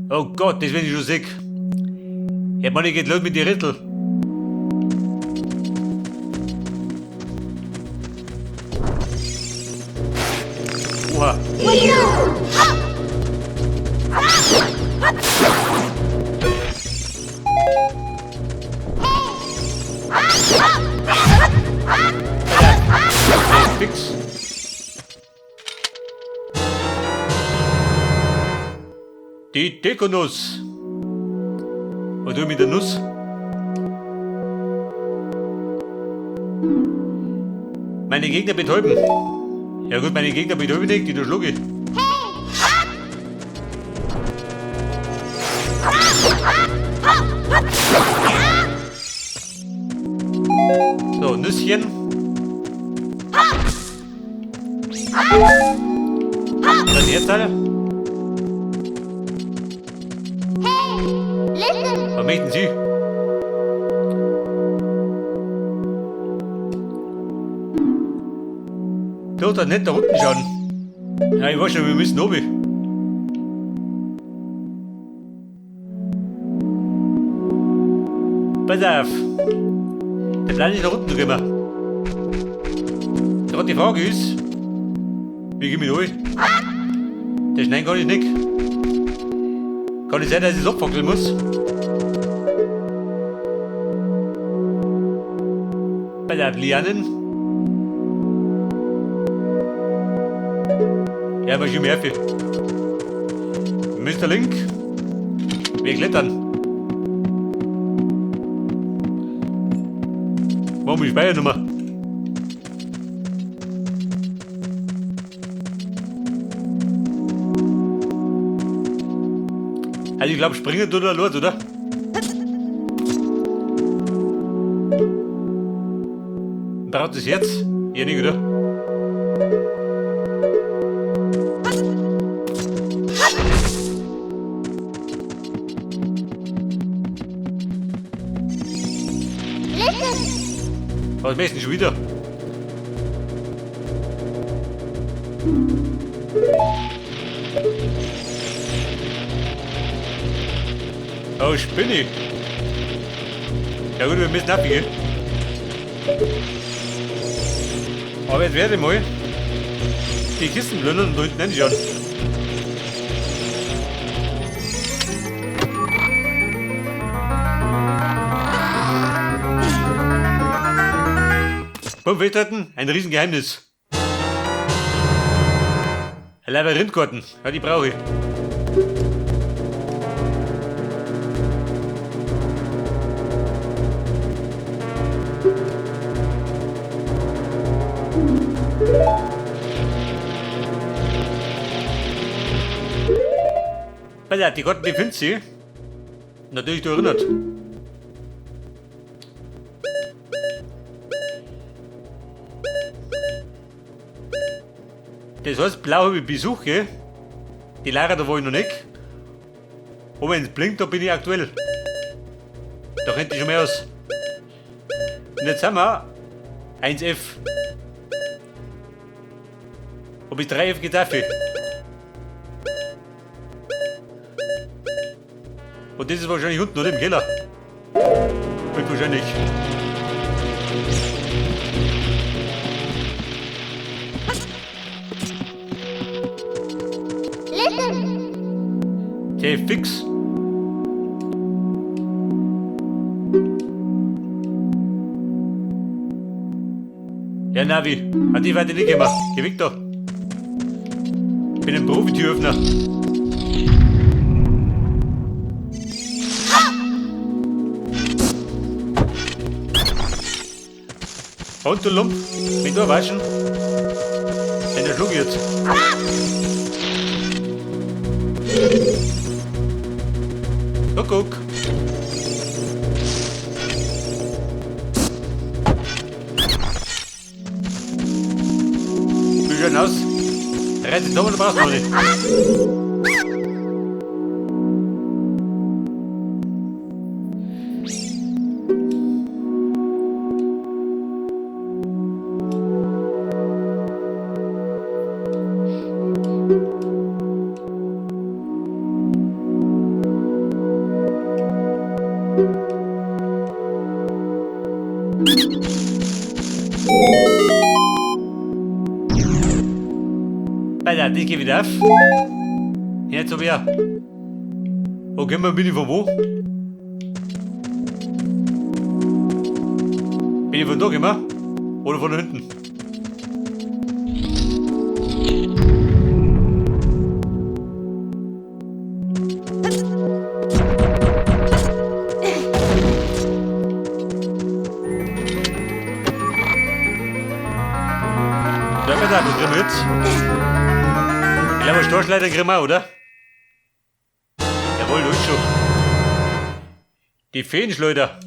Oh Gott, das wenn ich schon seh. Ja, man, ich geht los mit die Rittel. Oha. Fix. Die Dekonuss. Was tue ich mit der Nuss? Meine Gegner betäuben. Ja gut, meine Gegner betäuben nicht, die da schlug ich. So, Nüsschen. Dann jetzt alle. Hey, listen. Was möchten Sie? Doch, da nicht da unten schauen. Ja, ich weiß schon, wir müssen oben. Pass auf. Der Plan ist nach unten zu gehen. Gerade die Frage ist, wie geh ich durch? Der Schneiden kann ich nicht. Kann nicht sein, dass ich es abfackeln muss. Pass auf, Lianen. Ja, aber schon mehr viel. Mr. Link, wir klettern. Machen wir Speichernummer. Also ich glaub, springen tut er los, oder? Braucht es jetzt? Ja, nicht, oder? Was möchten Sie schon wieder? Oh, Spinne. Ja gut, wir müssen abgehen. Aber jetzt werde ich mal die Kisten plündern und da hinten hinschauen. Beim Festhalten, ein Riesengeheimnis. Ein Labyrinthkarten, ja, die brauche ich. Pass auf, die Karten, die findest du. Natürlich, du erinnert. Das heißt, blau habe ich Besuch, gell? Die Lara, da war ich noch nicht. Aber wenn's blinkt, da bin ich aktuell. Da könnte ich schon mehr aus. Und jetzt haben wir 1F. Ob ich 3F geht auch viel. Und das ist wahrscheinlich unten, oder? Im Keller. Wird wahrscheinlich. Okay, fix. Ja, Navi, an die werde ich nicht gemacht. Geh weg da. Ich bin ein Profi-Türöffner. Und du Lump, mit du waschen. Wenn der Schluck jetzt. Kuckuck. Wie schaut denn aus? 13 Sommer, du brauchst noch nicht. Bei das geht wieder auf. Jetzt hab ich ja. Okay, mal bin ich von wo? Bin ich von da gekommen? Oder von da hinten? Ja, pass auf, was kriegen wir jetzt? Ich glaube, Storchleiter kriegen wir, oder? Jawohl, du ist schon. Die Feenschleuder.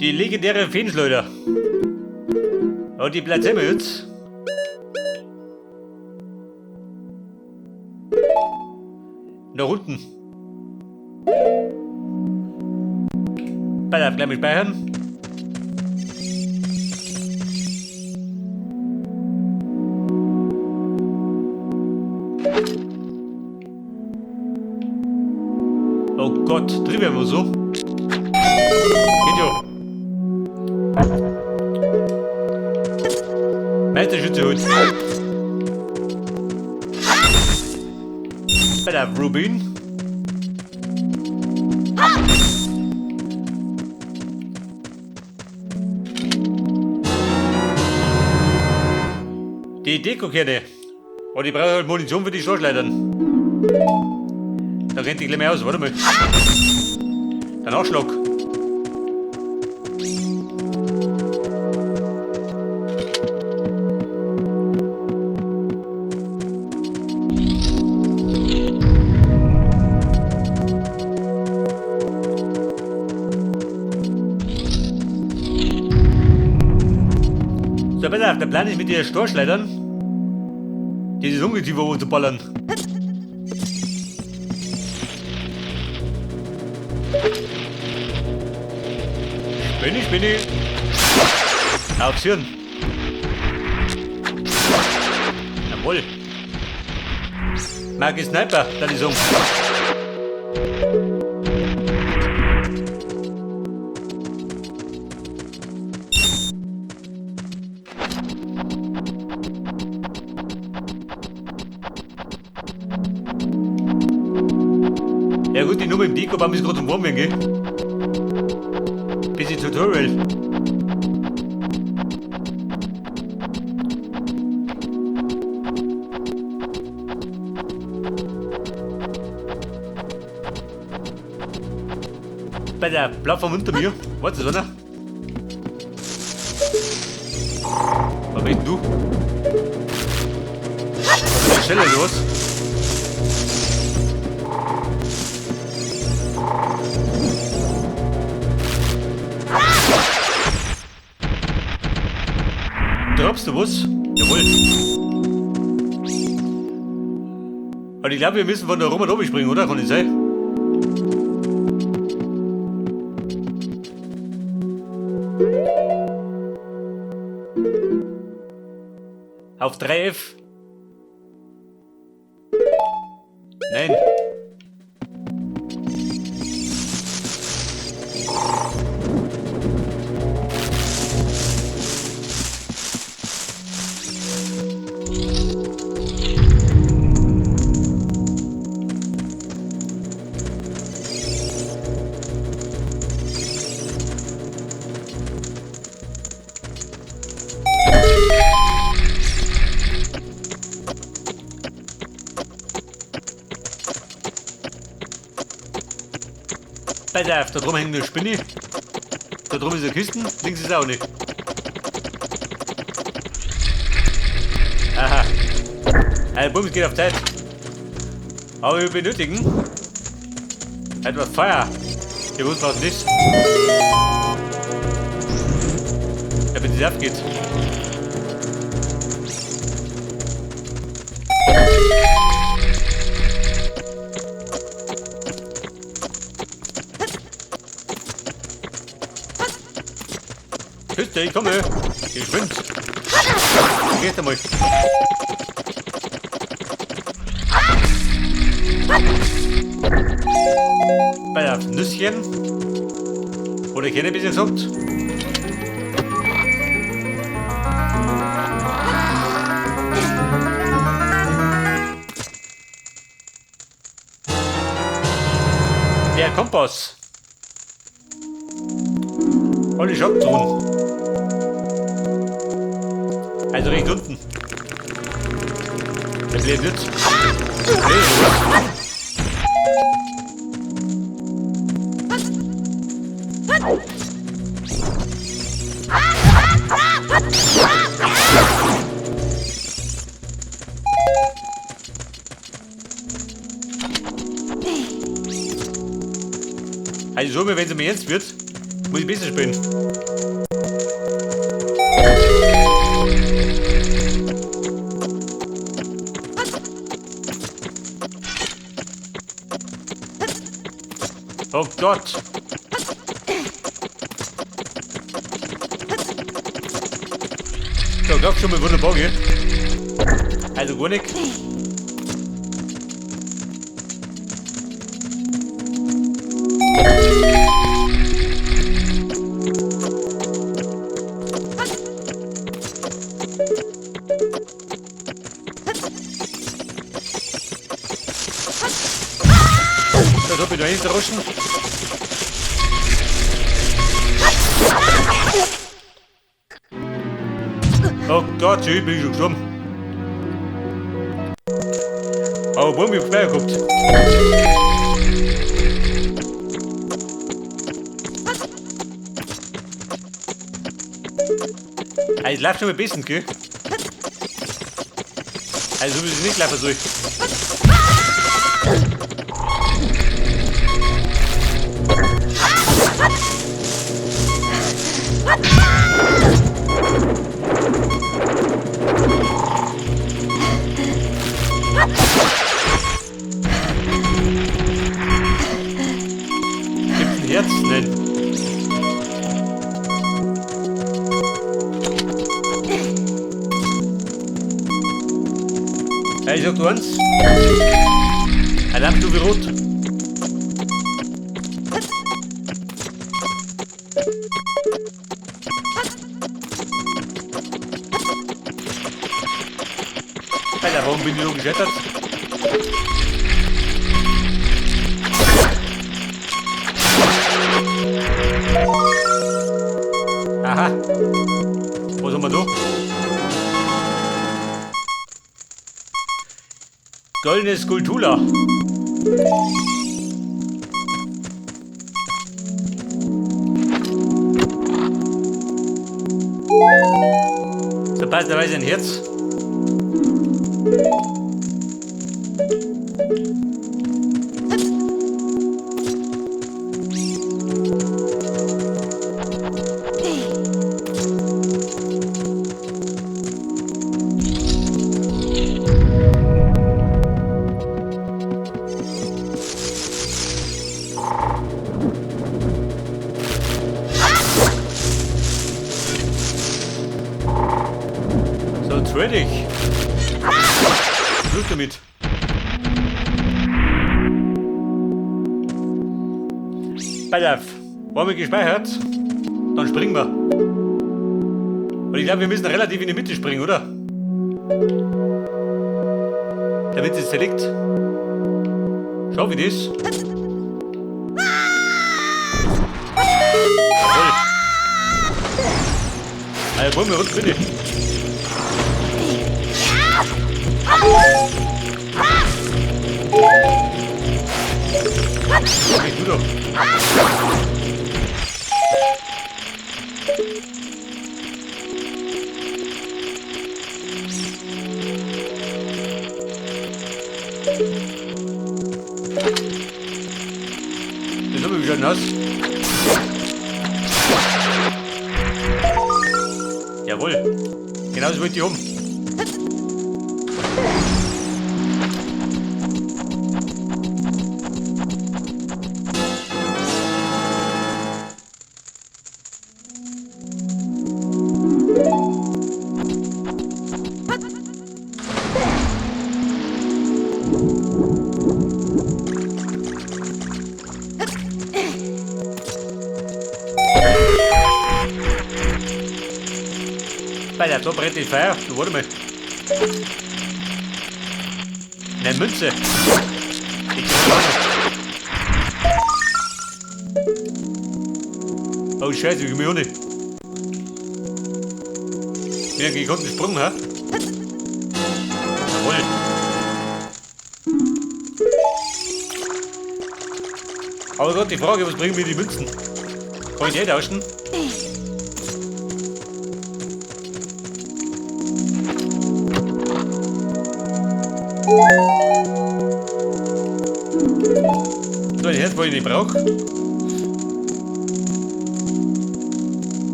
Die legendäre Feenschleuder. Und die platzieren wir jetzt. Nach unten. Pass auf, gleich mal speichern. Oh Gott, drin werden wir so. Geht ja. Meisterschütze holt. Bei der Rubin. Die Dekokerne. Und ich brauche halt Munition für die Storchleitern. Da rennt die gleich mehr aus, warte mal. Der Nachschlag. So, pass auf, der Plan ist mit den Storchleitern, dieses Ungeziefer zu ballern. Spinni, Spinni. Aufs Hirn. Jawohl. Mag ich Sniper, dann ist um. Ja gut, die Nummer im Deko-Baum ist gerade zum Warm werden, gell? Bisschen Tutorial. Bei der Plattform unter mir. Warte, ist einer? Was bist denn du? Schneller los. Droppst du was? Jawohl. Und ich glaube, wir müssen von da rum und oben springen, oder? Kann nicht sein? Auf 3F. Nein. Pass auf, da drum hängt eine Spinne. Da drum ist eine Kiste, links ist auch nicht. Aha. Ein Bums geht auf Zeit. Aber wir benötigen etwas Feuer. Hier uns braucht nichts. Damit es aufgeht. Küste, ich komme. Geschwind. Geht einmal. Bei der Nüsschen. Oder ich ein bisschen gesagt. Der Kompass. Alle Shop tun. Also recht unten. Der bleibt nicht. Nee, oder? Also so, wenn es mir jetzt wird, muss ich besser spielen. Oh Gott! So, klappt schon mal wunderbar, gell? Also gar nicht. Das hab ich da hinten rutschen. Oh Gott, ich bin schon gestorben. Aber wo mich Feuer gehabt. Also, es läuft schon ein bisschen, gell? Also, so wie es nicht laufen soll. Gibt's ein Herz? Nein. Ja, ich sag du eins. Alarmstufe rot. Alter, warum bin ich so gescheitert? Aha. Was haben wir da? Goldene Skulptur. So passenderweise ein Herz. So, trade ich. Schluss damit. Pass auf. Haben wir gespeichert? Dann springen wir. Und ich glaube, wir müssen relativ in die Mitte springen, oder? Damit es zerlegt. Schau, wie das. Jawohl. Also, wollen wir uns bitte. Okay, gut auf. Das haben wir schon nass. Jawohl. Genau so wollte ich um. Bei der da brennt die Feuer. Du, warte mal. Nein, Münze. Die krieg ich auch noch. Oh Scheiße, wie komme ich ohne? Bin ja gekonnt gesprungen, hä? Jawohl. Aber Gott, die Frage, was bringen mir die Münzen? Kann ich die tauschen? So, ein Herz, was ich nicht brauche.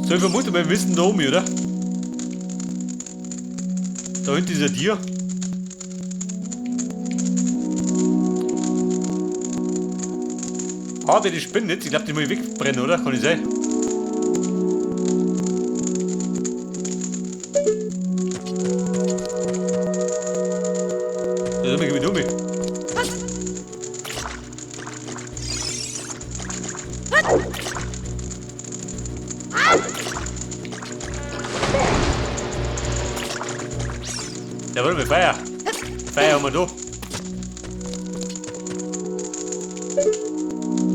So, ich vermute, wir müssen da oben, oder? Da hinten ist ein Tier. Aber die Spinnen jetzt, ich glaube, die muss ich wegbrennen, oder? Kann ich sein? Da sind wir mit um. Ja, warte mal, Feuer. Feuer haben wir da.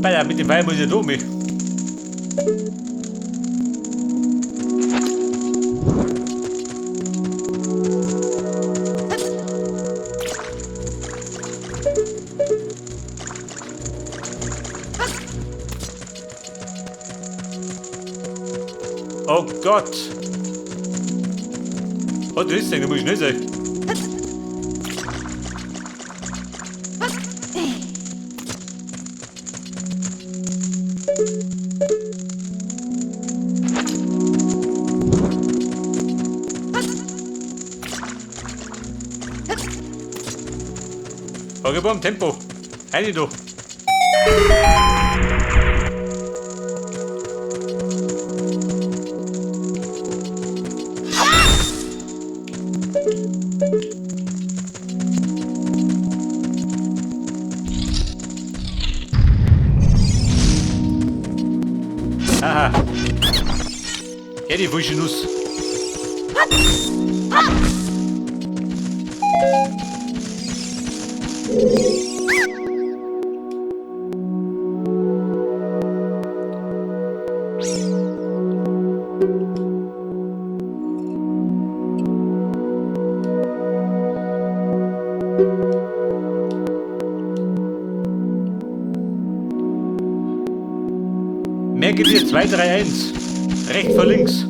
Alter, mit dem Feuer muss ich ja da mit. Oh Gott! Oh, das ist denn, da muss ich schnell sein. Okay, boom, Tempo. Rein du. Aha. Ja, die frische Nuss. Merke dir 2, 3, 1. Rechts vor links.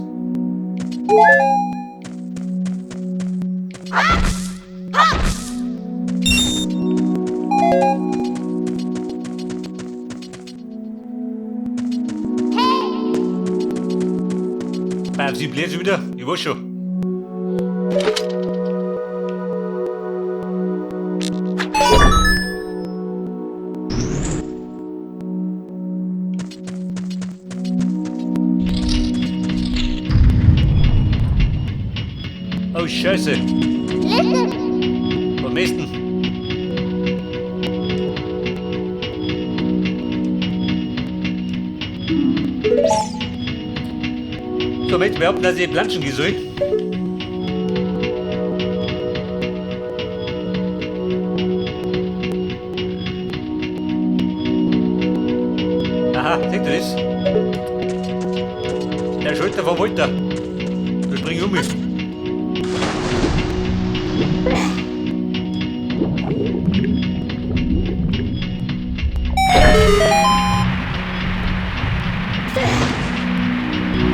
Ah, sie bläht schon wieder. Ich weiß schon. Oh Scheiße. Am besten. So, möchte ich behaupten, dass ich planschen gehen soll. Aha, seht ihr das? Der Schalter vom Walter. Da spring ich um mich.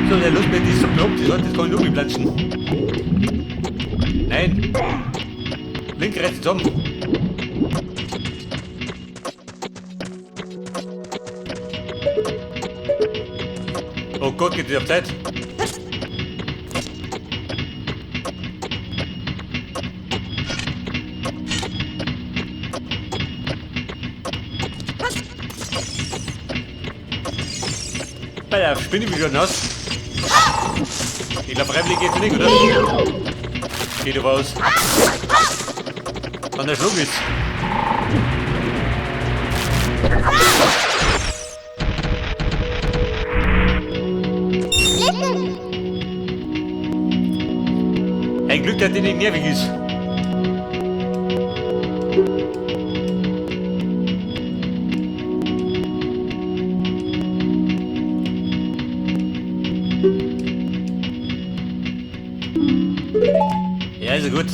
So, der Lust mir die Suppe ab, die sollte das kann ich nur planschen. Nein. Link, rechts zusammen. Oh Gott, geht die auf Zeit? Bei der Spinne wie schon nass. Ich glaube, freiwillig geht's nicht, oder? Geht doch aus. Wann der Schluck ist. Ein Glück, dass die nicht nervig ist. Ja, ist ja gut.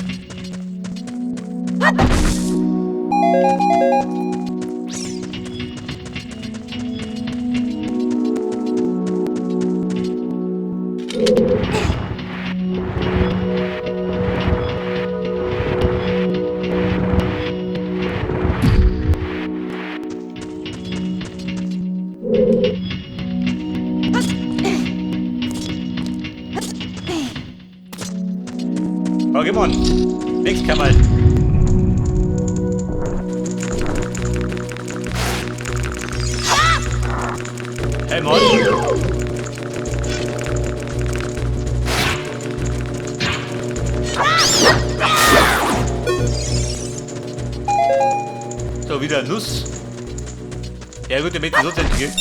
Okay, Mann. Nächstes Kammerl. Hey, Mann. So, wieder Nuss. Ja gut, der möchte so gehen.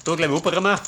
Da gleich mal opera.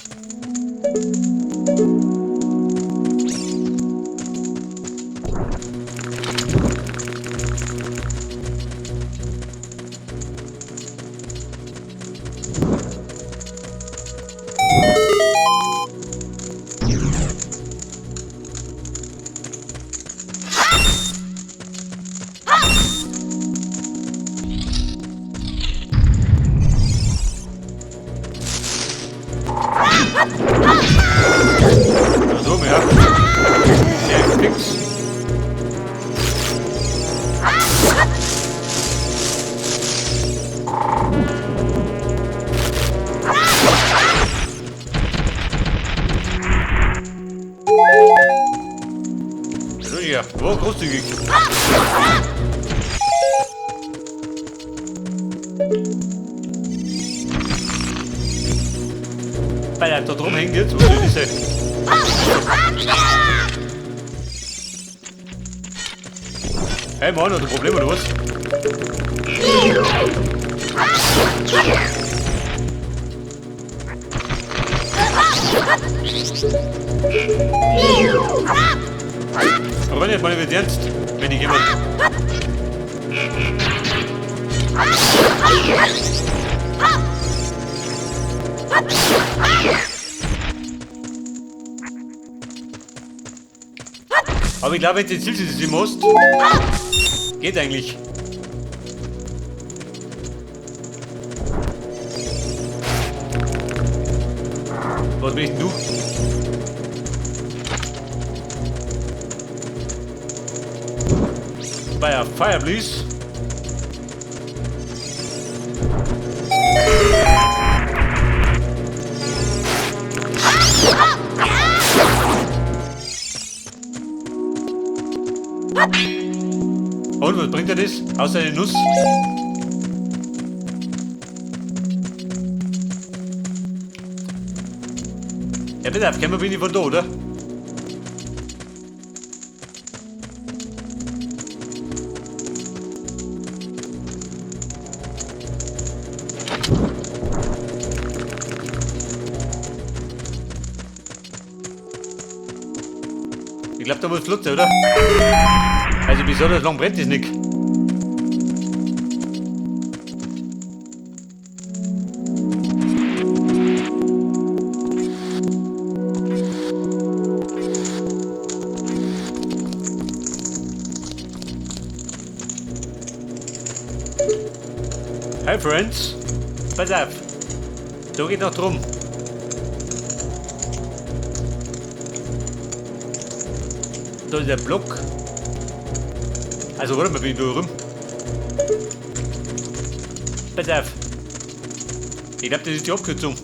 So, ja. Sehr fix. So, ja, oh, großzügig. Weil er da drum hängt jetzt, wo diese. Hey Mann, hat ein Problem oder was? Aber wenn jetzt mal wird ernst, wenn ich jemand. Aber ich glaube, wenn du die Zielsystem machst, geht eigentlich. Was möchtest du? Fire, fire, please. Und was bringt er das? Außer eine Nuss? Ja, bitte, kennen wir bin ich von da, oder? Ich glaube, da muss Flutze, oder? Also besonders lang brennt das nicht. Hi Friends, pass auf, da geht noch drum. Da ist der Block. Also warte mal, bin ich da rum. Pass auf. Ich glaube, das ist die Abkürzung.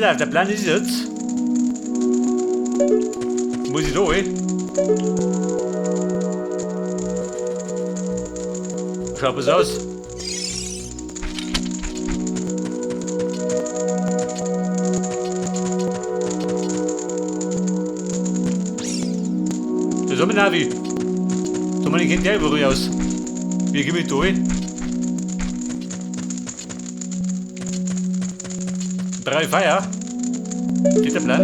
Pass auf, der Plan ist jetzt. Muss ich da, eh? Schaut was aus. Das ist mein Navi. So, man kennt der überall aus. Wie geh ich da, eh? 3 Feier. Geht der Plan?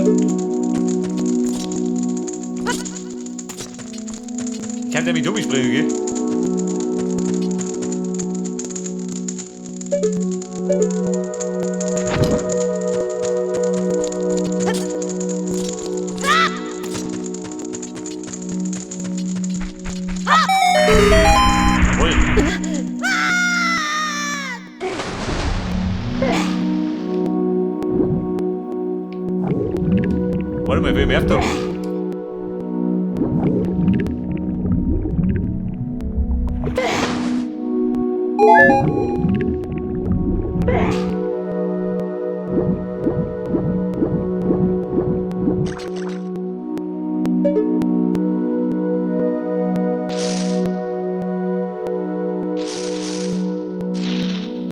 Ich kann nämlich dumm springen, gell? Jawohl. Warte mal, wer werft da?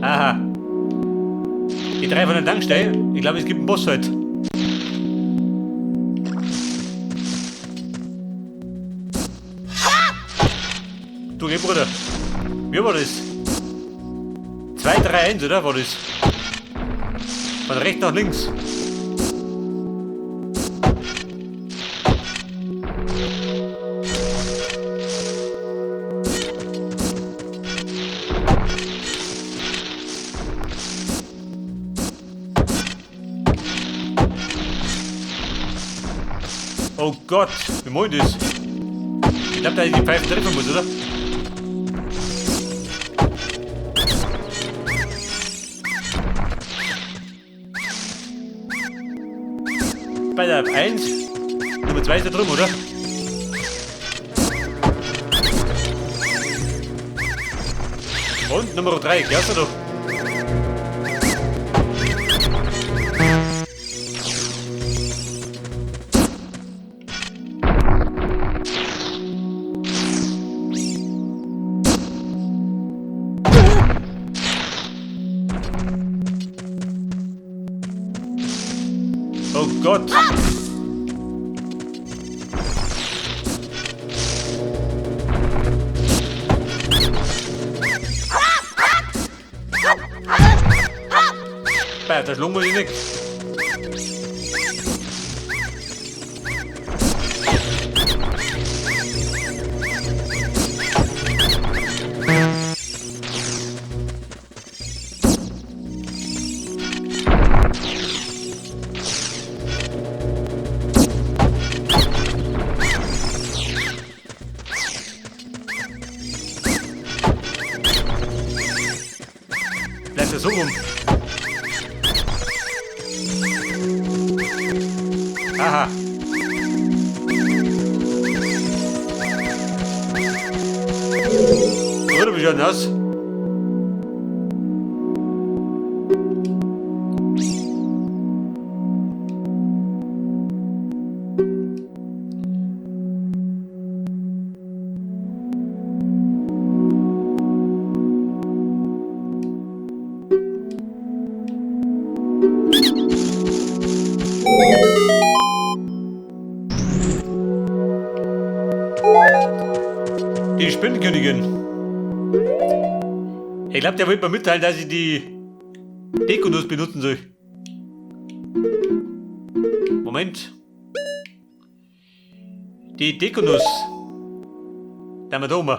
Aha. Die drei von der Tankstelle. Ich glaube, es gibt einen Boss heute. Du, geh, Bruder. Wie war das? 2, 3, 1, oder? War das? Von rechts nach links. Oh Gott, wie meint das? Ich glaub, da ich die Pfeife treffen muss, oder? Bei der 1, Nummer 2 ist da drüben, oder? Und Nummer 3, glaubst du doch? Oh Gott! Bei der Schlung muss ich nicht. Bleibt er so rum. Aha. Oder wie schaut denn aus? Die Spinnenkönigin. Ich glaub, der wollte mir mitteilen, dass ich die Dekonuss benutzen soll. Moment. Die Dekonuss. Da haben wir da oben.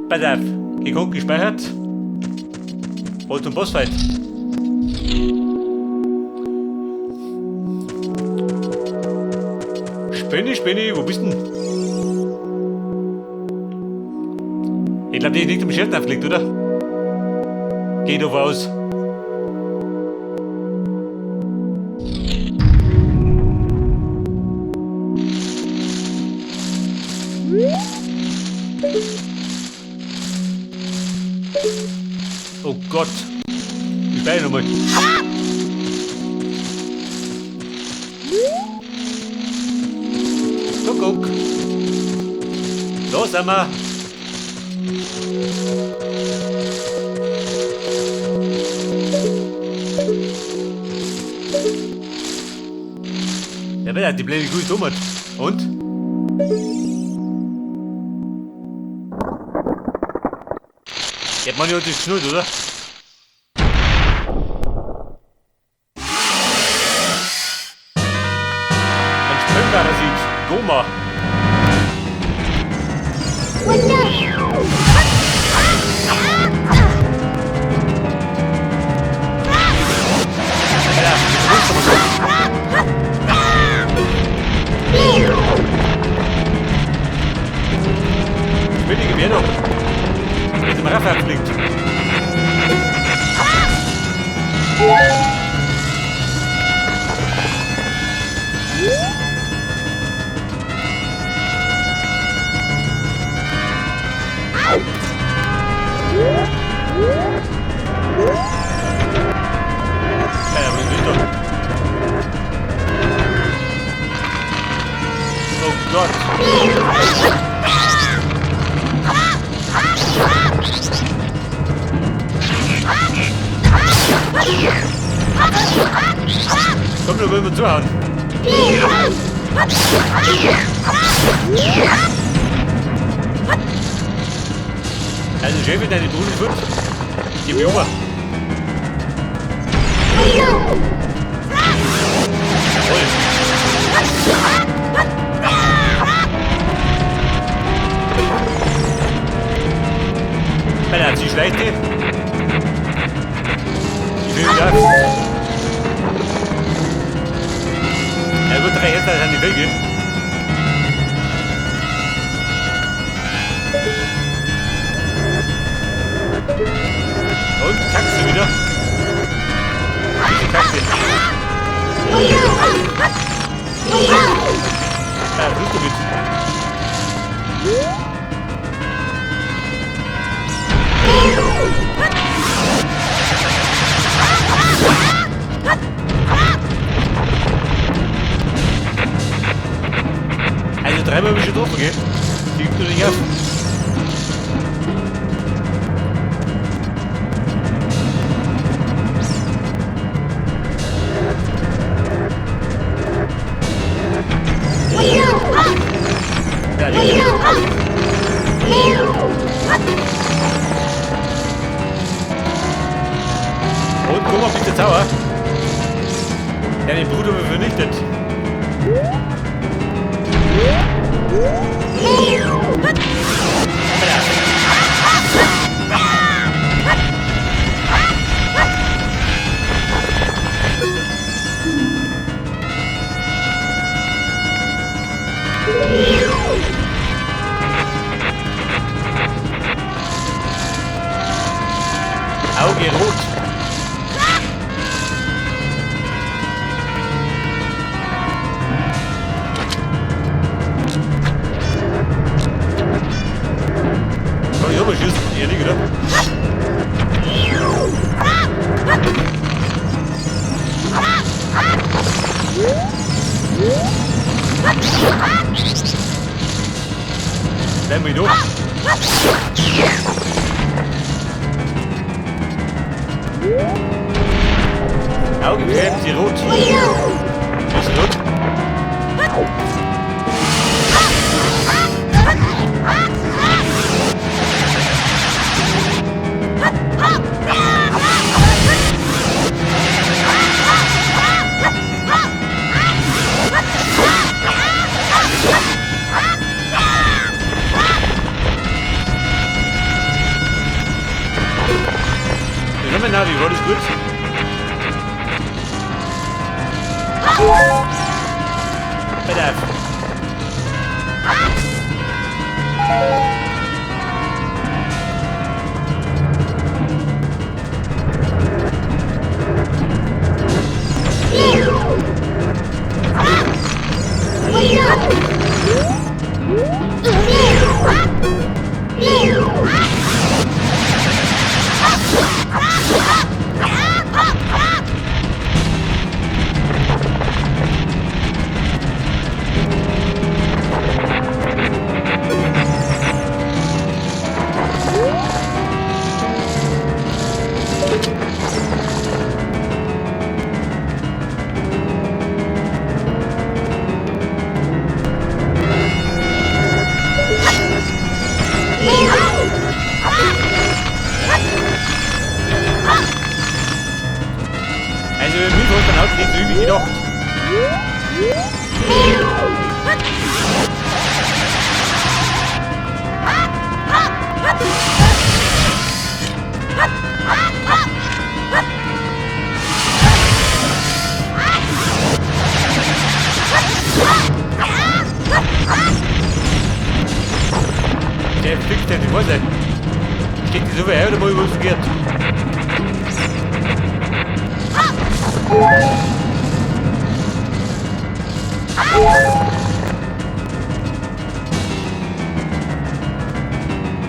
Pass auf. Geguckt, gespeichert. Hol zum Bossfight. Spinni, Spinni, wo bist denn? Ich glaub, die ist nicht im Schild aufgelegt, oder? Geh doch aus. Oh Gott. Ich speichere nochmal. Kuckuck. Da sind wir. Ja, wer hat die blöde Kuh dummert? Und? Ja, man hat das geschnurrt, oder? Ein Sprengparasit. Goma. Alter, das muss aber so. Schwierige Wertung. Mit dem Raffer fliegt. Ja, was ist das? Oh Gott. Komm, wir wollen wir zuhauen. Also Chefin, deine Bruder ist gut. Gib mir rüber. Jawohl. Alter, sie schleicht die. Ich will wieder. Ja gut, 3 Hektar sind die Wege. Und kackst du wieder? Diese Kacke. Ja, was ist damit? Also dreimal bin ich schon drauf, okay? Die gibt nur nicht auf. Ja, die Und guck mal, bist du sauer? Ja, den Bruder wird vernichtet. Auge rot. Kann ich auch mal schießen? Eher nicht, oder? Bleib mal durch. Auge bleiben sie rot. Ist rot? Ja, Navi, war das gut? Pass auf. gedacht. Der fliegt ja, ich weiß nicht. Steht die so weit her oder mal was verkehrt?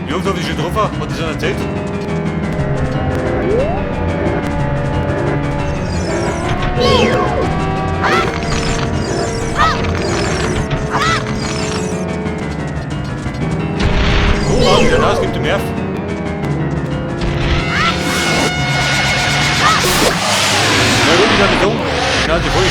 Jungs, hab ich schon drauf? Hat das schon erzählt? Oh, wieder raus, gibt dem Nerv. Na gut, ich hab die Jung. Schnauze voll.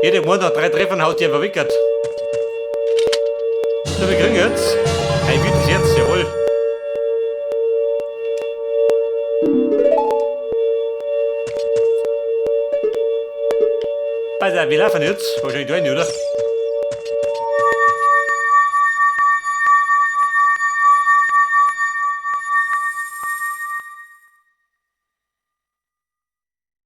Jede Monat nach 3 Treffern haut die einfach weg. So, wir kriegen jetzt ein gutes Herz, jawohl. Pass auf, wir laufen jetzt. Wahrscheinlich da rein, oder?